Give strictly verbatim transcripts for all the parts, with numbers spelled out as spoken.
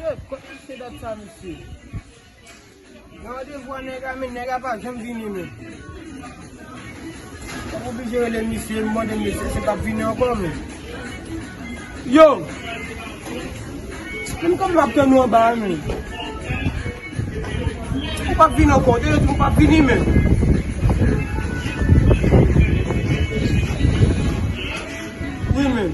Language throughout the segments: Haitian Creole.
Kot misye dat sa, mesye? Nan randevou a nèg la, men nèg la pa janm vini, men. M oblije rele misye, m mande misye si l ap vini ankò, men. Yo! Menm kòm m ap tann ou anba a, men. Ou p ap vini ankò, ou te di ou p ap vini, men. Wi, men.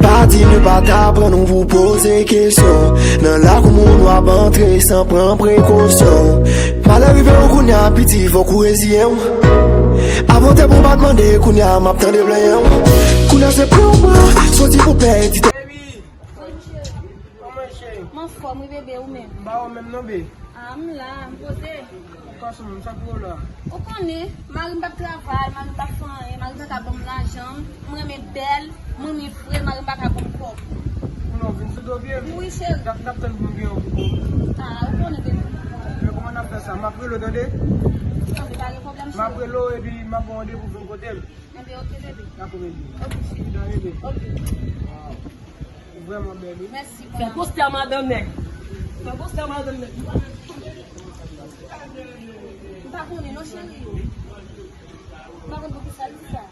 Pa di nou pa t aprann ou pou poze kesyon. Nan lakou moun w ap antre san pran prekosyon. Malè rive w kounye a, piti, fòk ou reziyen w. Avan te pou m pa t mande, kounye a m ap tande plenyen w. Kounye a se pran mwen, soti pou pèdi tan. Baby, kòman cheri? M anfòm wi bebe, ou menm? M pa wè w menm non, be. A, m la, m poze. Kòman, sa k pou w la? Ou konnen, mari m p ap travay, mari m p ap fè anyen, mari m pa ka ban m lajan, m renmen bèl, m renmen fre, mari m pa ka ban m kòb. Ou non, vin sou do pye m? Wi, cheri. N ap, n ap tann pou m gen yon kou. A, ou konnen, bebe. Men kòman n ap fè sa? M ap rele w, tande? Tande, pa gen pwoblèm, cheri. M ap rele w epi m ap ba w randevou vin kote m. Enben, oke, bebe. Dakò, bebe. Oke, cheri. Bye, bebe. Oke. Ou vrèman bèl, wi. Mèsi, boo. Fè postè a madanm nèg. Fè postè a madanm nèg. M pa konnen non, cheri. M pa konn poukisa l di sa.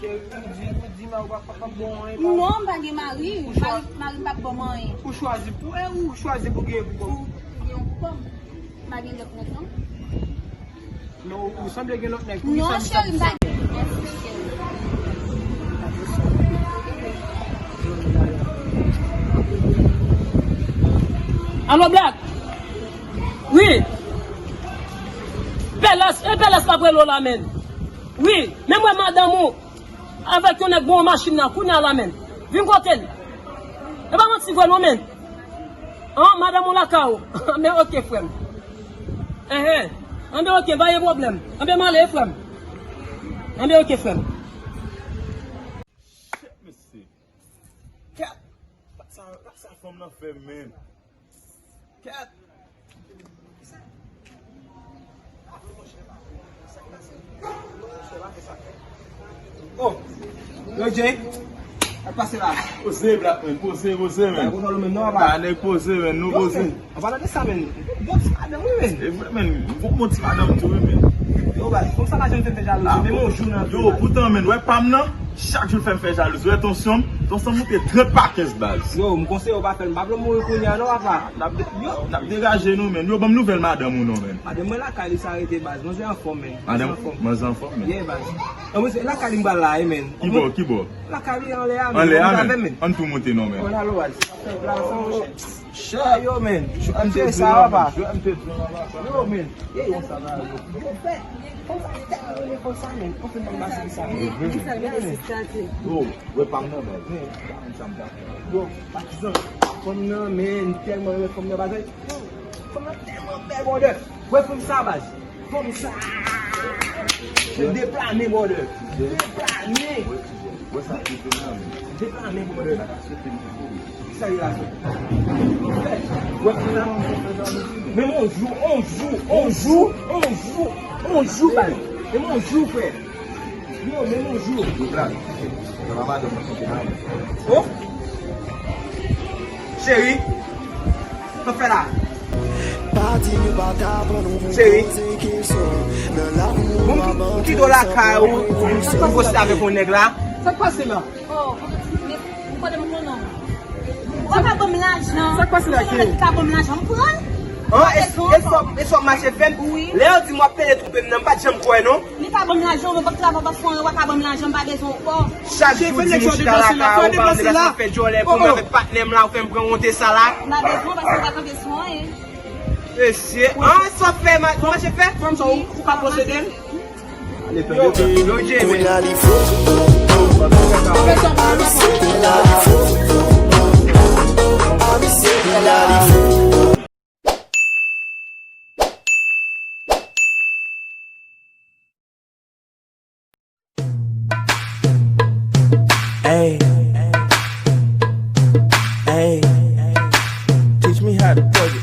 Cheri, ou di, ou di mari w pa, pa, p ap ba w anyen, pa? Non, m pa gen mari. Ou chwa- Mari, mari m p ap ban m anyen. Ou chwazi pou, e ou chwazi pou gen pou kò w? Pou, pou gen yon pou kò m. M pa gen lòt nèg, non. Non, ou sanble gen lòt nèg. Non, cheri, m pa gen. Mèsi, cheri. Alo, Black. Wi. Pèlès, e Pèlès k ap rele w la, menn. Wi, men m wè madanm ou avèk yon nèg bò machin nan, kounye a la, menn. Vin kote l. E pa manti vre non, menn. An, madanm ou lakay ou. Anben, oke, frè m. Enhen. Anben, oke, pa gen pwoblèm. Anben, m ale, frè m. Anben, oke, frè m. Shit, mesye. Kèt! Sa, sa fanm nan fè, menn. Kèt! Oh! Yo, Jay! Sa k pase la? Poze, Black, menn. Poze, poze, menn. Ba, nèg poze, menn. Nou poze. An palan de sa, menn. Bon ti madanm, wi, menn. E vre, menn. Bon, bon ti madanm tou, wi, menn. Yo, baz, fanm sa pa janm fè m fè jalouzi. Menm yon jou nan vi m. Yo, poutan, menn, wè pa m nan, chak jou l fè m fè jalouzi. Wè tansyon m, tansyon m moute trant pa kenz, baz. Yo, m konseye w pa fè l. M pa vle w mouri kounye a non, papa. N ap de-, yo, n ap degaje nou, menn. Yo, ban m nouvèl madanm ou non, menn. Madanm mwen lakay li sa rete, baz. Manzè anfòm, menn. Madanm, manzè anfòm, menn. Yeah, baz. An mwen se lakay li m pral la, wi, menn. Ki bò, ki bò? Lakay li anlè a, menn. Anlè a, menn. Ann tou monte non, menn. Ann ale, baz. Sa yon plas, sa yon Cha yo, men. Yo, men. Ye, yo, sa va, yo. Yo, fè. Konsa, tèlman renmen konsa, men. Konsa, men, basi sa. Yo, wè pa m nan, men. Men, pa konn sa m ta fè. Yo, patizan, fanm nan, men, tèlman renmen fanm nan, bagay. Fanm nan tèlman bèl, brother. Wè fanm sa, baz. Fanm sa. Deplane, brother. Deplane. Wè sa ki vin nan, men. Deplane, brother. Sa ye la, sa. Wè sa. Men yon jou, yon jou, yon jou, yon jou, yon jou, baz. Men yon jou, frè. Yo, men yon jou. Yo, Black. Sa pa madanm mwen, se madanm. Oh? Cheri. Sa w fè la? Cheri. Bon, m ki, m kite w lakay ou, ou poste avèk yon nèg la. Sa k pase la? Oh, men, ou konnen m konnen w. Ou pa ka ban m lajan. Sa k pase la, cheri? Ou pa ban m lajan, m pran l. An, e, e sa, e sa w mache fè m? Wi. Lè yo di m w ap pede twonpe m nan, m pa t janm kwè, non. Li pa ban m lajan, mwen p ap travay, p ap fè anyen, w pa ka ban m lajan, m pa bezwen w ankò. Chak jou di m chita lakay ou, pa m deplase, fè djòlè pou mwen avèk patnè m la, ou fè m pran wonte sa la. M pa bezwen w paske w pa kanpe sou anyen. Mesye, an, sa w fè, ma-, mache fè? Fanm sa, ou, ou pa posede l? Yo, yo, Jay, men. Kounye a li fou. Kounye a li fou. He had a budget.